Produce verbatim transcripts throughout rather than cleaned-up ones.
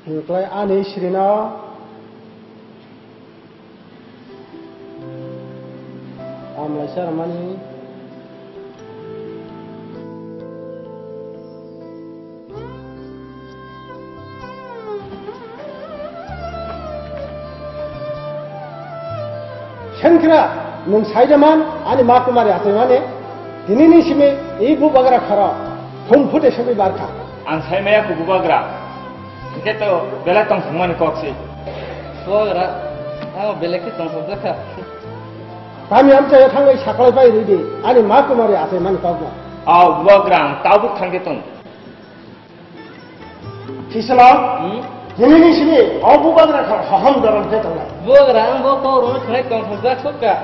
Hwnklai ani srino amlaisa rwmani. Senkra, nwng saida man, ani ma kumari achaimani, tinini simi i bubagra khoro, thum phute simi barkha. Ang saimaya kho bubagra, hwnkhe to belai tongthokmani kok se. Bubagra, ang belai khe tongthokjakha. Kami amchaio thangwi saklai pai rwdi, ani ma kumari achaimani kokno. O bubagra, ang tabuk thangkhe tong. Kisalo, hmm? Tinini simi o bubagra kha hohom doron khe tongnai. Bubagra, ang bo kok rwna khlai tongthokjak sukha.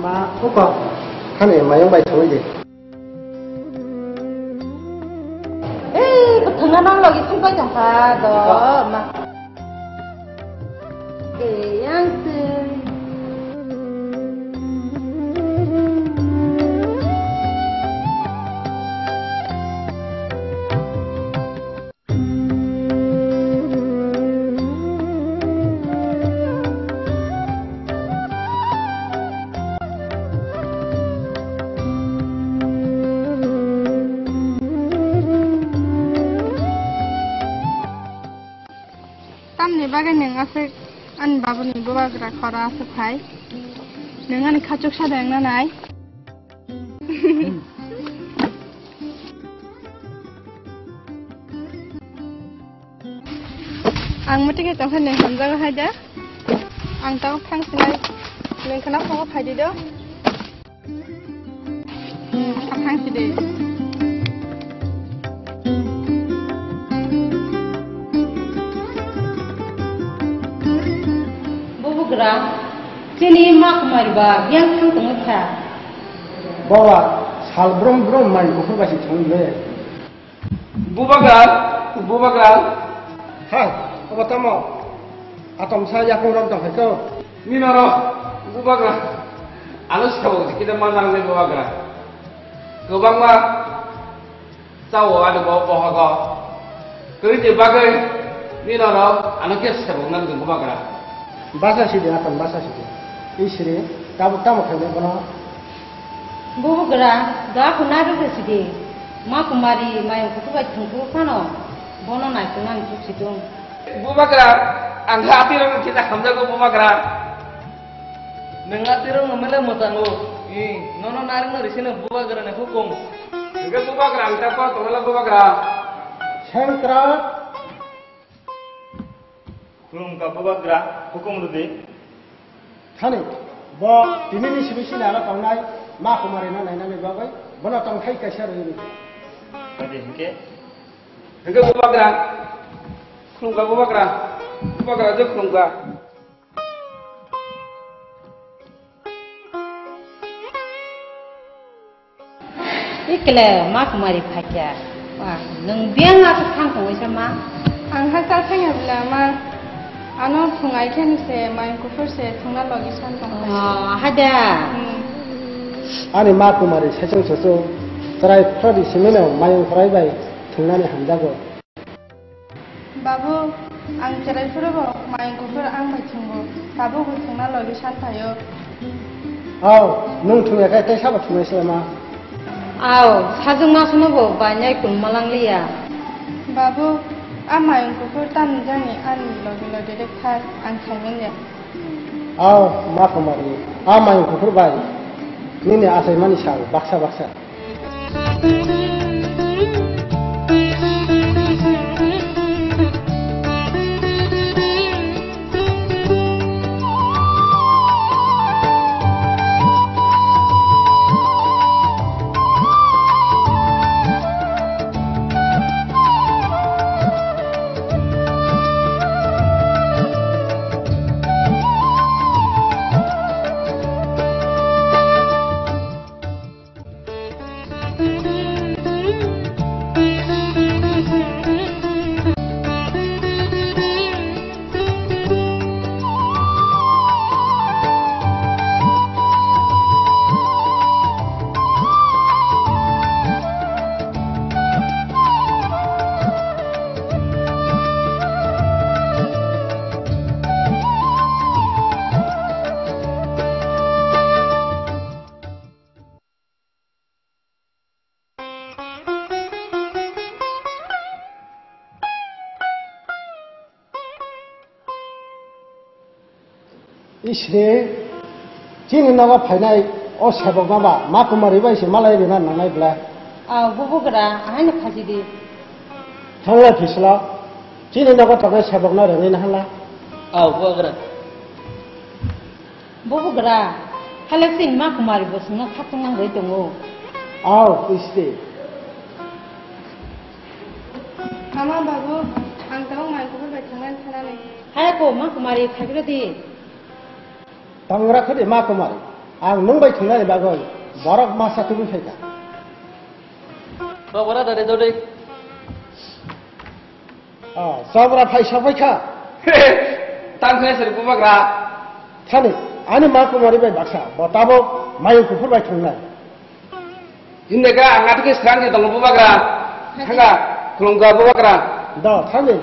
Ma, uko, khani mayung bai thangwi di. Eh, bwthangna nang logi thangbai tongkha do, ma. Eyang se. Tamni bagwi nwng aswk ani babuni bubagra khoro aswk hai? Nwng ani khachuk sada wngna nai? Ang mwtwi khe tongkha, nwng hamjago hai da. Ang tabuk thang sinai, nwng khwna phungo phai di do. Hmm, kha thang si de. Bubagra, chini ma kumari ba yang thang tongwi kha. Baba, sal brum brum mai kuphur bai si thangwi le. Bubagra, bubagra. Hai, obo tamo? Atom sa yakung rok dong hai ko. Nino ro, bubagra. Ano sabo kita manang le bubagra. Kwbangma chao ani bo bohogo. Twi ni bagwi nino ro ano khe sabo nang bubagra. Basa sidi, atom basa sidi. Isri, tabuk tamo khainai bono? Bubagra, da kho narwk rw sidi. Ma kumari mayung kuthuk bai thwngkuk phano bono naituknani chuk situng. Bubagra, ang kha atirokno kisa hamjago bubagra. Nwng atirokno mele mwtango. I, nono narwkno risino bubagrani hukum. Hwnkhe bubagra ang ta kok tongnala bubagra. Sengkrak. Khulumkha bubagra, hukum rwdi. Thani, bo tinini simi sini ano tongnai, ma kumari no nainani bagwi, bono tongthai kaisa rwdi. Adi hwnkhe? Hwnkhe bubagra, khulumkha bubagra, bubagra je khulumkha. Ikle ma kumari phakya. Wah, nwng biyang aswk thang tongwi sa ma? Ang ha chal thangya bla ma. Ano thung ai khe ni se mai kuphur se thungna logi san tong. Oh, hada. Hmm. Ani ma kumari sechung sechung chwrai phrodi simino mayung khwrai bai thungnani hamjago. Babu, ang chwrai phuru bo mayung kuphur ang bai thungo, tabuk bo thungna logi san phaio. Aw, nwng thungya khe tei sabo thungnai se ma? Aw, sajwk ma sono bo bainai kun malang liya. Babu, a mayung kuphur tamni jani ani logi logi rek thar ang khai manya. Aw, ma kumari, a mayung kuphur bai nini achaimani sal baksa baksa. Isri, chini nogo phainai o sebokno ba ma kumari bai se malai rina nangnai bwle. Aw, bubugra, ahaino khajidi. Thanglai phisla, chini nogo tongnai sebokno rengwi nahala. Aw, bubugra. Bubugra, halak chini ma kumari bo songno khakchang nangwi tongo. Aw, Isri. Ama babu, ang tabuk mai kuphur bai thangnani sanani. Haya ko, ma kumari, khaikro di. Tangra khudi ma kumari, ang nwng bai thangnani bagwi borok masa tubui phaikha. Kobora dade dode. Oh, sobra phai sokphaikha. Tang khe sir bubagra. Thani, ani ma kumari bai baksa, bo tabuk mayung kuphur bai thangnai. Hinde ka, ang ato khe srang je tongo bubagra. Thanga, khulumkha bubagra. Do, thani.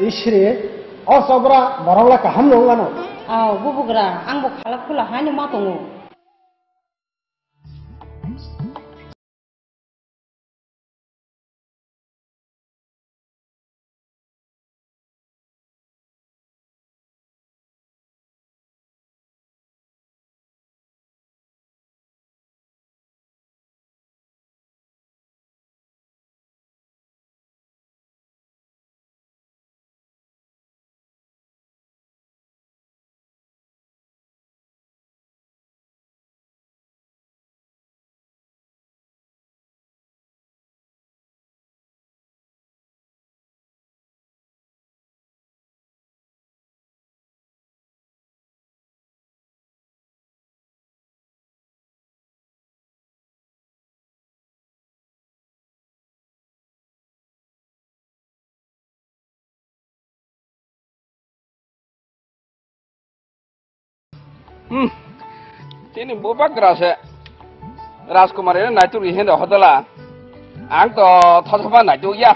Isri, o sobra borok la kaham nung ano. Aw, bubugra, ang bo khalak khula haino ma tongo. Hmm. Tini bubagra se. Rajkumari no naituk ri hendo hodala. Ang to thothoba naituk ya.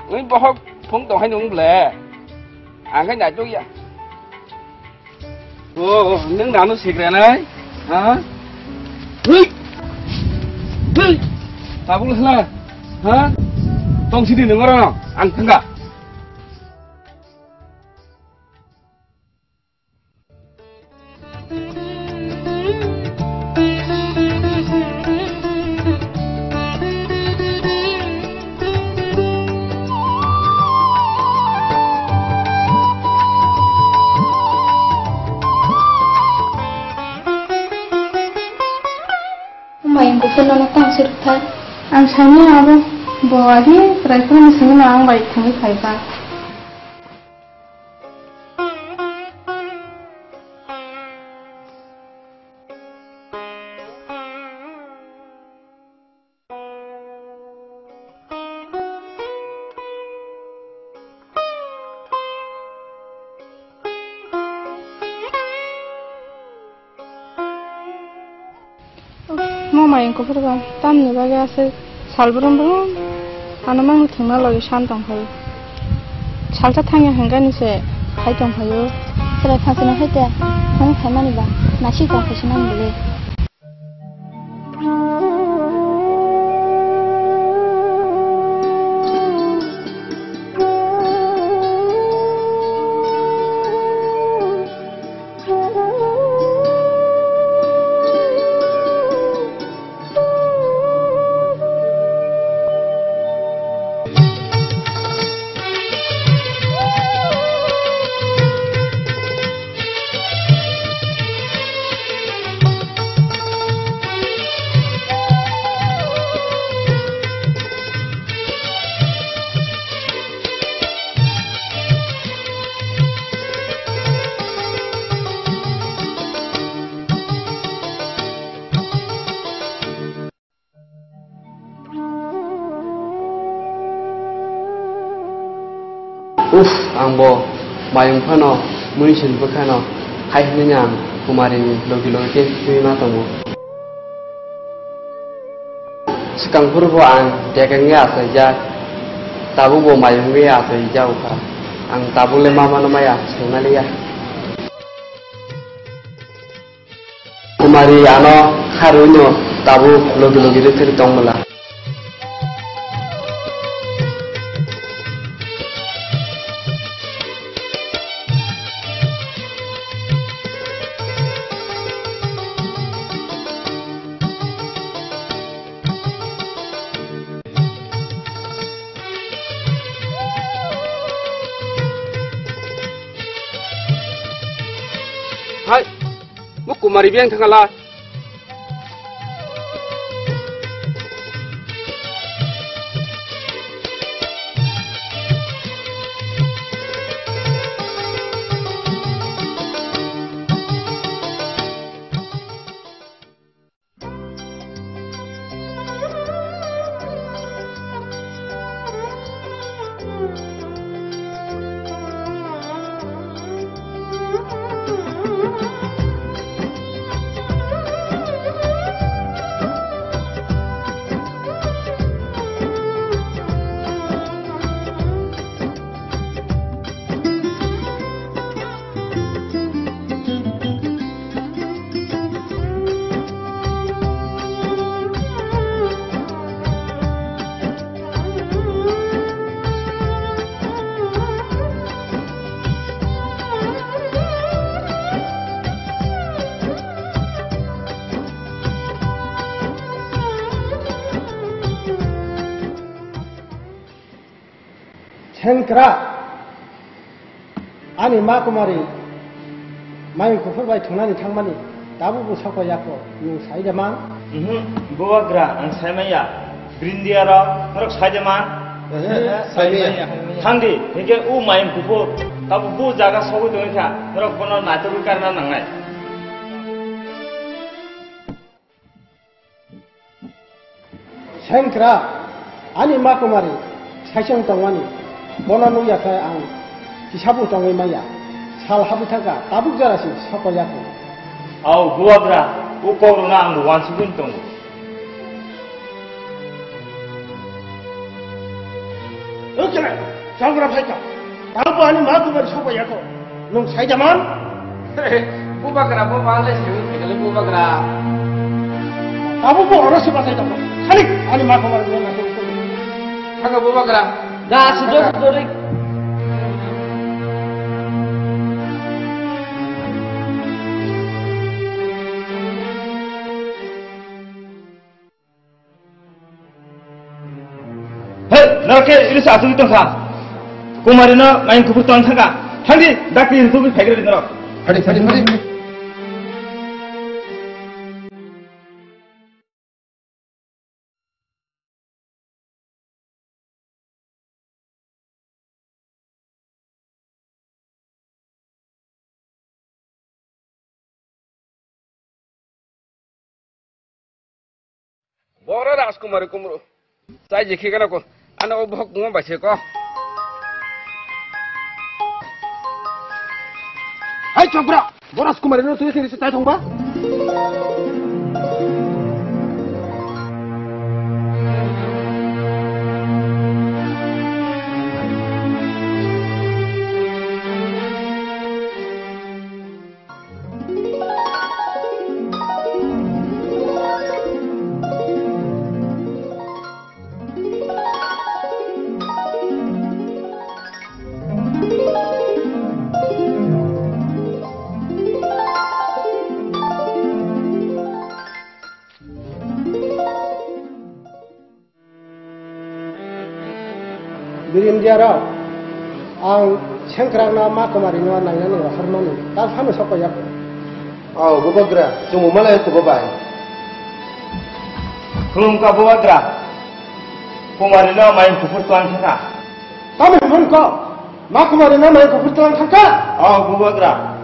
Ui bohok phung tong hai nung ble. Ang khai naituk ya. O, nung nanu sikre nai? Ha? Hui! Hui! Tabuk hla? Ha? Tong sidi nung oro ang thangka. Mayung kuphur nono tang sirwkthai. Ang saimano abo bo adi kwrai phano saimano ang bai thangwi phaiba. Mo mayung kuphur ba tamni bagwi aswk sal brum brum ano mangni thwngna logi san tong phaio. Salsa thangya hwnkani se hai tong phaio. Chwrai phanchino hai te phone khaimani ba nasi tong khaisi nang bwle. Uff, ang bo mayung phano, mui sin bwkhano, hai hwnwi ang Kumarini logi logi khe thwiwi ma tongo. Swkang phuru bo ang dek wngwi achaijak, tabuk bo mayung wngwi achaijak kha. Ang tabuk le ma mano maya, swngna liya. Kumari ano kharwi no tabuk logi logi rwchwrwi tong bwla. Kumari biyang thangala. Sengkrak, ani ma kumari mayung kuphur bai thwngnani thangmani tabukbo sokwa yako, nwng sai de man? Mhm, bubagra, ang sai manya. Brindia rok, norok sai de man? Sai manya. Thang di, hingke o mayung kuphur, tabuk bo jaga sogwi tongwi kha, norok bono naitugwi karna nangnai. Sengkra, ani ma kumari, saisong tongmani, bono nukya khe ang kisa bo tongwi manya, sal habwi thangkha, tabuk jora se sokwa yako. Au, bubagra, o kok rwna ang bo uansugwi tongo. O chwrai, chwrai phai kha. Tamo ani ma kumari sokwa yako. Nwng sai jaman? Bubagra, bo ma le se wngkhe le bubagra. Abo bo oro se batai tongo. Khalik ani ma khobor le na. Thango bubagra. Da, sudo, sudo, re. Hei, norok khe iris asugwi tongkha. Kumari no main kuphur tong thangkha. Thangdi, dakti rukugwi phaigradi norok. Phadi, phadi, phadi. Bora Rajkumari kumru. Chai jikhi gana ko. Ano o bohok tungma bai se ko. Hai chokra. Bo Rajkumari no twi thiri se chai thongba. Birindia rok, ang sengkrak no ma kumari no nainani rohor mani, ta phano sokoi ya. Oh, bubagra, chwng malai kubo bai. Khulumkha bubagra, kumari no main kuphur tong thangkha. Tamo hwn ko, ma kumari no main kuphur tong thangkha. Oh, bubagra.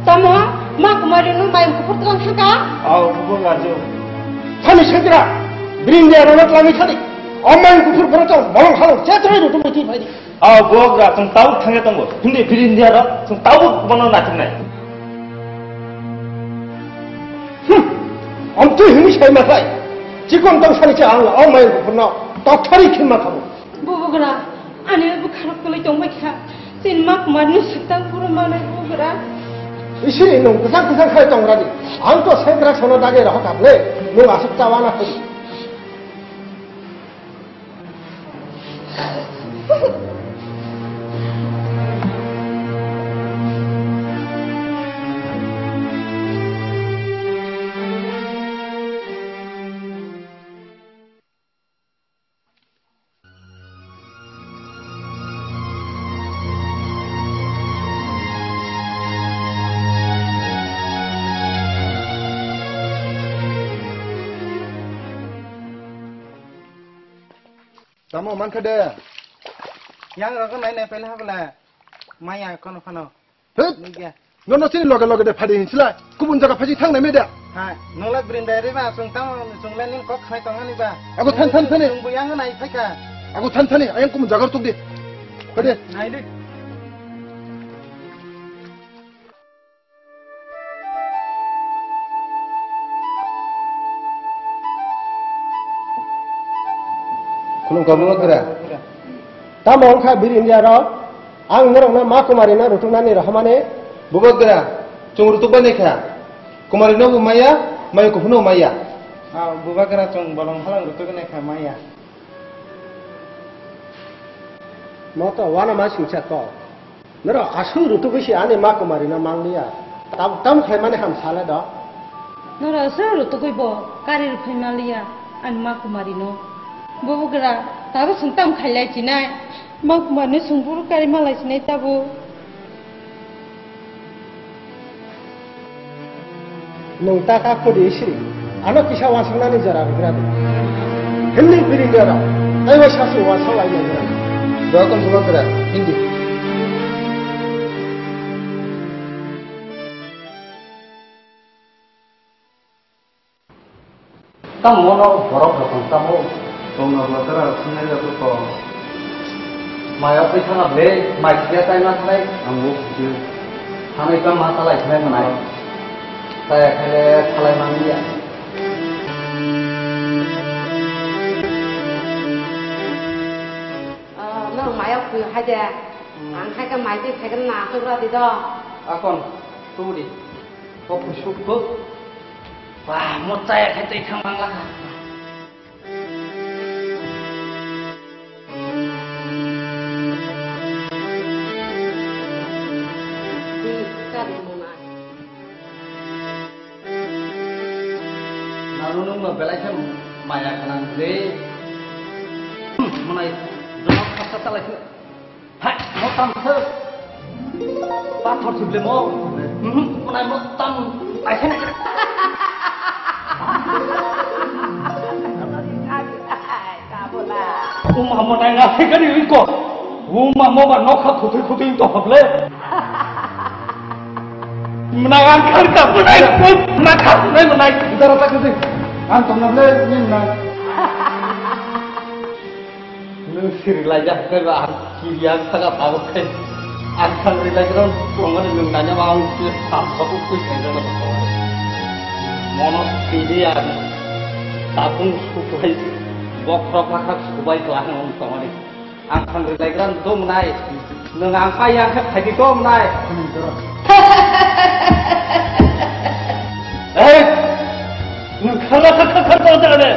Tamo, ma kumari no main kuphur tong thangkha. Oh, bubagra jo. Thani sengkrak, Birindia rok no twlangwi thadi. O main kuphur borok tong, bolong halong, chetrai rw tongwi twi phai di. Oh, bubagra, chwng tabuk thangya tongo. Hindi Birindia rok, chwng tabuk bono naithoknai. Hmm, amtwi hwnwi sai ma khlai. Chikon tong sani cha ang o main kuphur no tokthari khin ma khamu. Bubagra, ani bwkha rok kwlwi tong bai kha. Chini ma kumar no swkang puro manai bubagra. Isiri nwng kwchang kwchang khai tong rani. Ang to sengkrak sono dage rohor kap le. Nwng aswk chawana khe. Tamo mankha de. Yang rok nai nai pele habla. Maya kono kono. Hei! Nugya. Nono chini loge loge de phadi hinsila. Kubun jaga phaji thang nai me de. Ha, nungla brinda re ba, sung tamo, sung le ning kok khai tong ani ba. Aku than than thani. Sung bu yang nai phaika. Aku than thani, ayang kubun jaga tuk di. Phadi. Nai di. Khulumkha Bubagra. Tamo wngkha Bir India rok? Ang norokno ma Kumari no rutuknani rohormani. Bubagra, chwng rutukbai naikha. Kumari no bo maya, mayo kuphurno maya. Ah, Bubagra, chwng bolong halang rutuknai kha maya. Moto wana ma singcha kok. Norok aswk rutugwi se ani ma Kumari no manliya. Tam, tam khlaimani ham sale do. Norok aswk rutugwi bo kari rwphai manliya ani ma Kumari no. Bubagra, tabuk chwng tam khailai chinai. Ma Kumari no chwng buru kari malai chinai tabuk. Nwng ta kha khudi siri. Ano kisa wansuknani jora rwgra di. Himni biringa rok. Taibo sasu wansuk lai nai jora. Dokon Bubagra, hindi. Tamo no borok rok tamo tongna bwtara sinai ya to. Maya pai thana ble, mai khe tai na thai ang bo khe. Thanai ka ma talai khe manai. Taya khe le thalai man ya. Ah, no maya pui hai de. Hmm. Ang khai ka mai twi khai ka na to ra di do. Akon, tu di. Ko pui suk tu. Wah, mo chaya khai tei thang lang lakha. Di, kari mo na. Nanu nung no belai khe maya khanang le. Hmm, manai jono khasa talai khe. Hai, mo tam se. Pathor sibli mo. Hmm, manai mo tam ai khe. Uma mo nai ngasai kari iko. Uma mo ba nokha khuti khuti to hoble. Mwnai ang kharka mwnai, mwnai kha mwnai mwnai. Dara ta khuti. Ang tongna ble ni mwnai. Nwng siri lai jak khe ba ang kiri ang saka tabuk khe. Ang thang ri lai grong tongmani nwng nanya ba ang khe sam sabu kui thai jak tongmani. Mono tidi ang tapung suklai bokrok lakha subai klang tongmani. Ang thang ri lai grang dong nai. Nwng ang pai yang khe phaidi dong nai. Ei! Nwng kharla khar khar khar dong jaga de.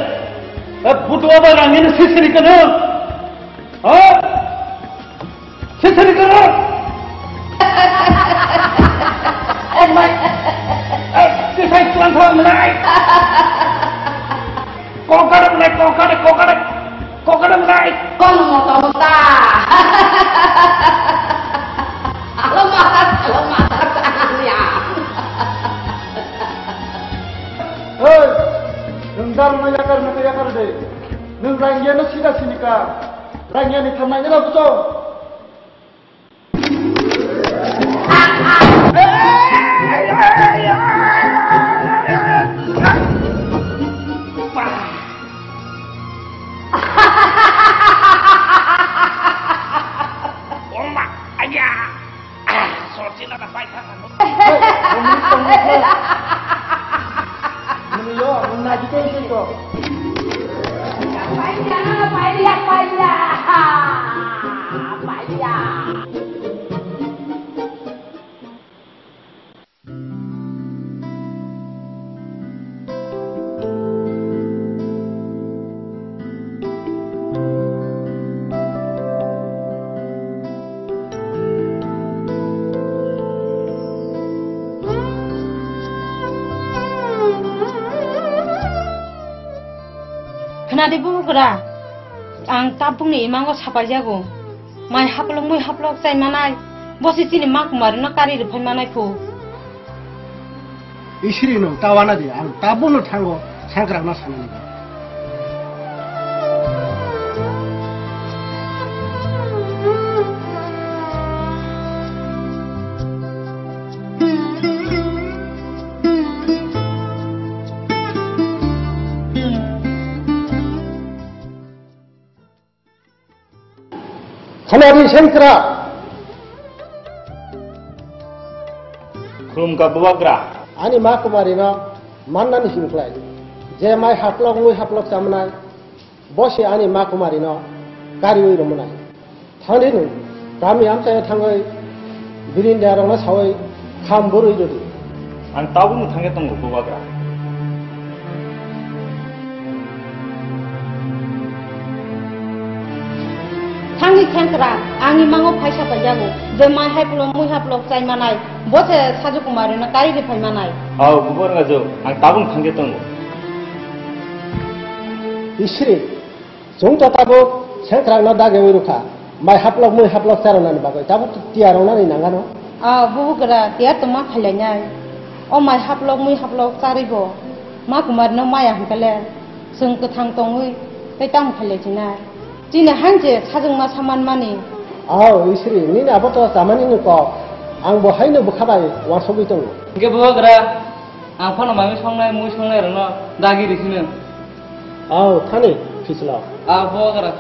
Eh, butua ba rang ini sisiri kano. Ha? Sisiri kano. Oh my. Eh, kisai tuan thang nai. Kokar mwnai, kokar, kokar, kokar mwnai. Kono moto mota. Alo mata, alo mata, ya. Hei, nwng dar mwnai yakar, mwnai yakar de. Nwng rangya no sida sinika. Rangya ni thamnai ni labu chong. Nwng yo, nwng naidi tei tei ko. Paiya, paiya, paiya. Paiya. Khna di bugra, ang tabukni imango sapaijago. Mai haplok mui haplok chai manai, bosi chini ma Kumari no kari rwphai manai phu. Isiri no tawana di, ang tabukno thango sangkrak no sanani. Hamari sengkra. Khulumkha bubagra. Ani ma Kumari no mannani singkhlai. Je mai haplok mui haplok chamnai. Bo se ani ma Kumari no kariwi rwmwnai. Thangdi nwng kami amchaio thangwi birindiarokno sawi kham burwi rwdi. Ang tabukno thangwi tongo, bubagra. Thangni sengkra, ang imango phaisa paijago, je mai haplok mui haplok chai manai, bo se Sajo Kumari no kari ri phai manai. Ao, bubagra jo, ang tabukno thangwi tongo. Isri, Chwng to tabuk sengkrakno dagwi rwkha, mai haplok mui haplok charwnani bagwi tabuk tiyar wngnani nangano. O bubagra, tiyar tongma khailainai. O mai haplok mui haplok charwibo ma Kumarino maya hwnkhe le chwng kwthang tongwi tei tamo khailai sinai. Chini hain se sajwkma saman mani. Ao Isri, nini abo to chamani ni kok, ang bo haino bwkha bai uansugwi tongo. Hwnkhe bubagra, ang phano mami songnai mui songnai rokno dagi rw sino. Ao, thani, phisla. Ao, bubagra.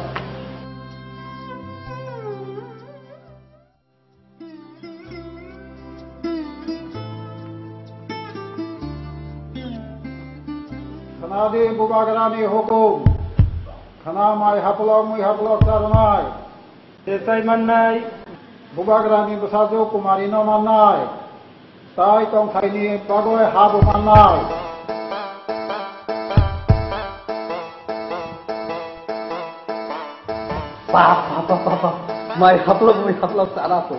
Khwnadi bubagrani hukum. Khwna mai haplok mui haplok charwnai. Tei chai mannai. Bubagrani bwsajwk Kumarino mannai. Tai tongthaini bagwi habo mannai. Bap, bap, bap, bap, bap. Mai haplok, mui haplok chana po.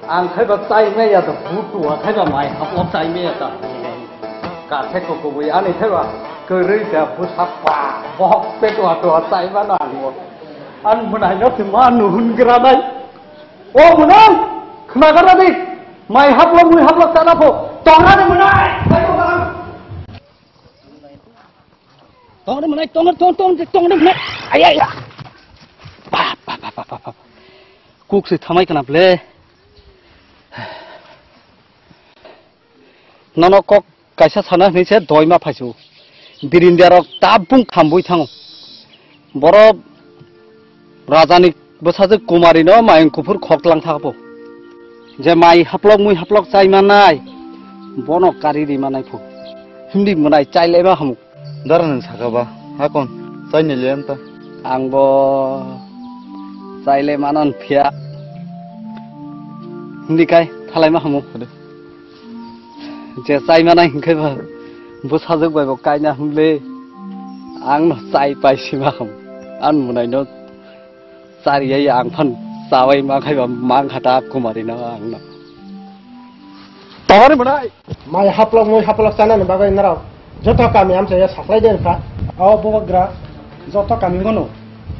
Ang khaiba chai maya da butu, a khaiba mai haplok chai maya da. Ka thai ko ko bui ani khaiba kwrwi da busa pa. Bohok pe to to chai ba na mo. An mwnai no twi ma nuhun gra nai. O mwnai, khna gra di. Mai haplok, mui haplok chana po. Tonga ni mwnai. Tongri mwnai, tongri, tong, tong, tongri mwnai. Ay, ay, ay. Bap, bap, bap. Kuk se thamai kana ble. Nono kok kaisa sana hinwi se doi ma phaisu. Birindiarok tabung khambui thango. Borok Rajani bwsajwk Kumarino mayung kuphur khoklang thakbo. Je mai haplok mui haplok chai manai, bono kari ri manai phu. Himdi mwnai chai laiba hamu. Dara nwng saka ba, hakon, chai ni le anta. Ang bo chai le manan phiya. Himdi kai thalai ma hamu. Hade. Je chai manai hingke ba, bwsajwk bai bo kaina hwnle, ang no chai pai sima ham. An mwnai no chari yai ang phan chawai ma khai ba mang khata Kumari no ang no. Tor mwnai. Mai haplok mui haplok chana ni bagwi narok joto kami amchai ya saklai de kha. O bubagra joto kami gono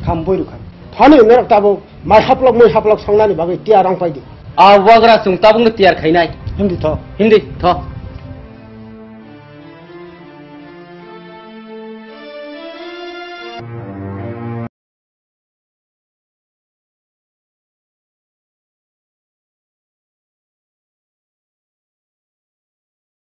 kham bui rukha. Thani norok tabuk mai haplok mui haplok songnani bagwi tiya rang pai di. A bubagra chwng tabukno tiyar khainai. Hindi tho. Hindi tho.